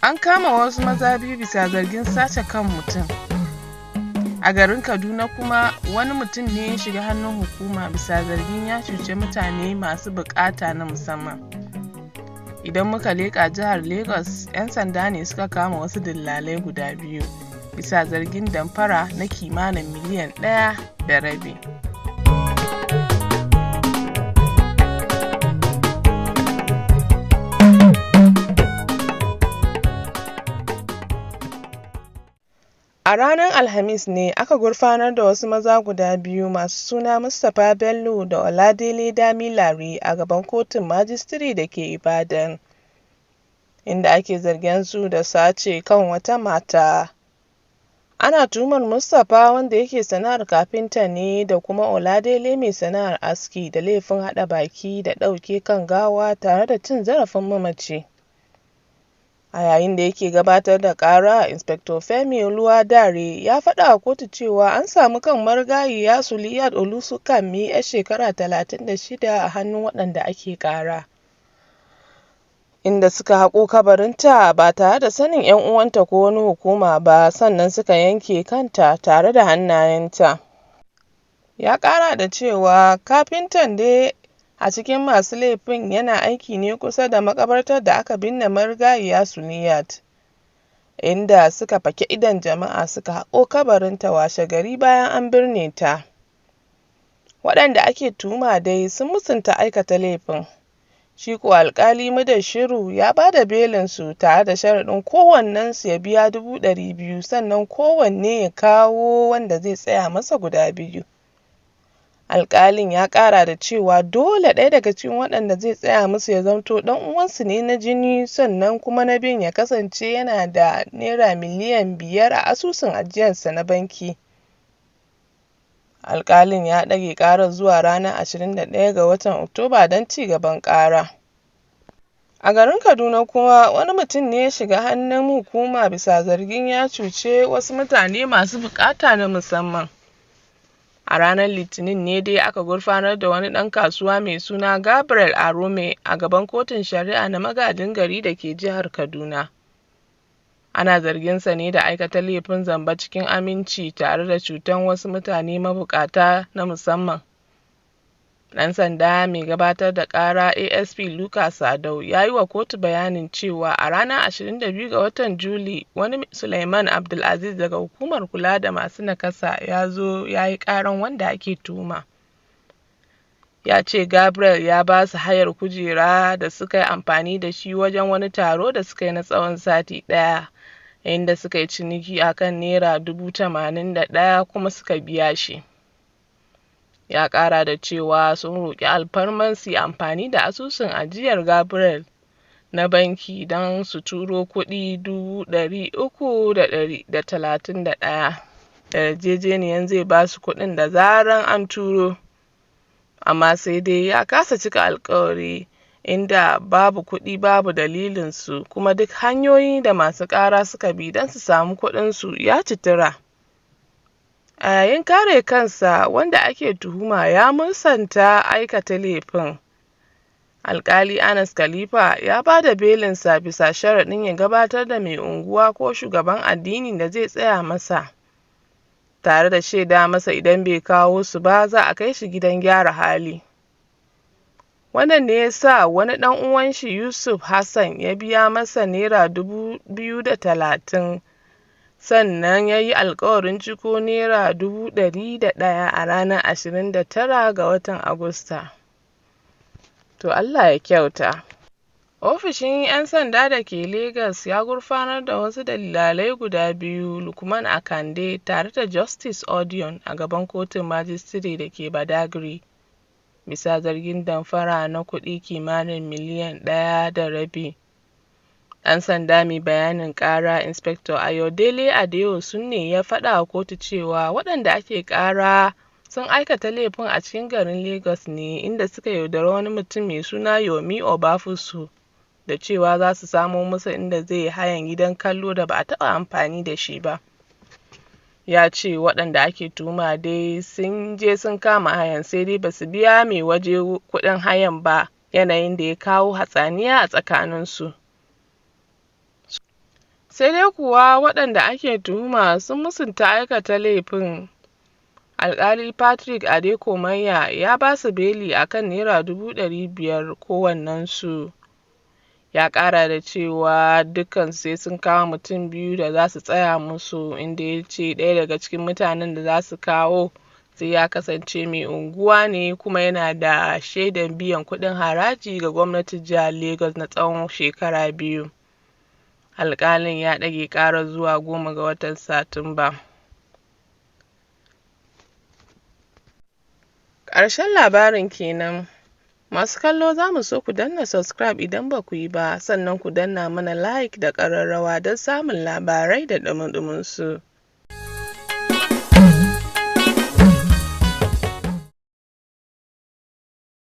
An kama wasu maza biyu bisa zargin sace kan mutum. A garin Kaduna kuma wani mutum ne ya shiga hannun hukuma bisa zargin ya cuci mutane masu buƙata na musamman. Idan muka leƙa jihar Lagos, 'yan sanda ne suka kama wasu dillalai guda biyu bisa zargin damfara na kimanin miliyan 1.5. A ranar Alhamis ne aka gurfanar da wasu maza guda biyu masu suna Mustapha Bello da Oladele Damilare a gaban kotun majistire da ke Ibadan, inda ake zargin su da sace kan wata mata. Ana tuhumar Mustapha, wanda yake sana'ar kafinta ne, da kuma Oladele mai sana'ar aski da laifin haɗa baki da ɗauke kan gawa tare da cin zarafin mamaci. A yayin da yake gabatar da ƙara, Inspector Femi Oluwadare ya faɗa wa kotu cewa an samu kan marigayiya Suliyat Olusunkanmi 'yar shekara 36 a hannun waɗanda ake ƙara, inda suka haƙo kabarinta ba tare da sanin 'yan uwanta ko wani hukuma ba, sannan suka yanke kanta tare da hannayenta. Ya ƙara da cewa kafintan dai a cikin masu laifin yana aiki ne kusa da makabartar da aka binne marigayiya Suliyat, inda suka faki idon jama'a suka haƙo kabarinta washe-gari bayan an binne ta. Waɗanda ake tuhuma dai sun musanta aikata laifin. Shi ko alƙali Mudashiru ya ba da belinsu tare da sharaɗin kowannensu ya biya 200,000, sannan kowanne ya kawo wanda zai tsaya masa guda biyu. Alƙalin ya ƙara da cewa dole ɗaya daga cikin waɗanda zai tsaya musu ya zamto ɗan uwansu ne na jini, sannan kuma na biyun ya kasance yana da naira miliyan 5 a asusun ajiyarsa na banki. Alƙalin ya ɗage ƙarar zuwa ranar 21 ga watan Oktoba don ci gaban ƙara. A garin Kaduna kuma wani mutum ne ya shiga hannun hukuma bisa zargin ya cuce wasu mutane masu buƙata na musamman. A ranar Litinin ne dai aka gurfanar da wani ɗan kasuwa mai suna Gabriel Arome a gaban kotun shari'a na magajin gari da ke jihar Kaduna. Ana zarginsa ne da aikata laifin zamba cikin aminci tare da cutan wasu mutane mabukata na musamman. Ɗan sanda mai gabatar da ƙara, ASP Luka Sadau, ya yi wa kotu bayanin cewa a ranar 22 ga watan Juli wani Suleiman Abdulaziz daga hukumar kula da masu nakasa ya zo ya yi ƙaran wanda ake tuhuma. Ya ce Gabriel ya ba su hayar kujera da suka yi amfani da shi wajen wani taro da suka yi na tsawon sati ɗaya, inda suka yi ciniki a kan naira 81,000 kuma suka biya shi. Ya ƙara da cewa sun roƙi alfarmar su yi amfani da asusun ajiyar Gabriel na banki don su turo kuɗi 331,000, da yarjejeniyar zai ba su kuɗin da zarar an turo. Amma sai dai ya kasa cika alkawari, inda babu kuɗi babu dalilinsu, kuma duk hanyoyi da masu ƙara suka bi don su samu kuɗinsu ya ci tura. A yayin kare kansa, wanda ake tuhuma ya musanta aikata laifin. Alkali Anas Khalifa ya ba da belinsa bisa sharaɗin ya gabatar da mai unguwa ko shugaban addini da zai tsaya masa, tare da shaida masa idan bai kawo su ba za a kai shi gidan gyara hali. Wannan ne ya sa wani ɗan uwan shi, Yusuf Hassan, ya biya masa naira 30,000, sannan ya yi alkawarin ciko naira 101,000 a ranar 29 ga watan Agusta. To Allah ya kyauta. Ofishin 'yan sanda da ke Legas ya gurfanar da wasu dillalai guda biyu, Lukman Akande tare da Justice Odion, a gaban kotun majistire da ke Badagry bisa zargin damfara na kuɗi kimanin miliyan 1.5. Ɗan sanda mai bayanin ƙara, Inspector Ayodele Adeosun, ne ya faɗa wa kotu cewa waɗanda ake ƙara sun aikata laifin a cikin garin Lagos ne, inda suka yaudari wani mutum mai suna Yomi Obafuso da cewa za su samo masa inda zai yi hayan gidan kallo da ba a taɓa amfani da shi ba. Ya ce waɗanda ake tuhuma dai sun je sun kama hayan, sai dai ba su biya mai waje kuɗin hayan ba, yanayin da ya kawo hatsaniya a tsakaninsu. Sai dai kuwa waɗanda ake tuhuma sun musanta aikata laifin. Alƙali Patrick Adekomaya ya ba su beli a kan naira 500,000 kowannensu. Ya ƙara da cewa dukkansu sai sun kawo mutum biyu da za su tsaya musu, inda ya ce ɗaya daga cikin mutanen da za su kawo sai ya kasance mai unguwa ne kuma yana da shaidan biyan kuɗin haraji ga gwamnatin jihar Lagos na tsawon shekara 2. Alƙalin ya ɗage ƙarar zuwa 10 ga watan Satumba. Ƙarshen labarin kenan. Masu kallo, za mu so ku danna subscribe idan ba ku yi ba, sannan ku danna mana like da ƙararrawa don samun labarai da ɗumi-ɗuminsu.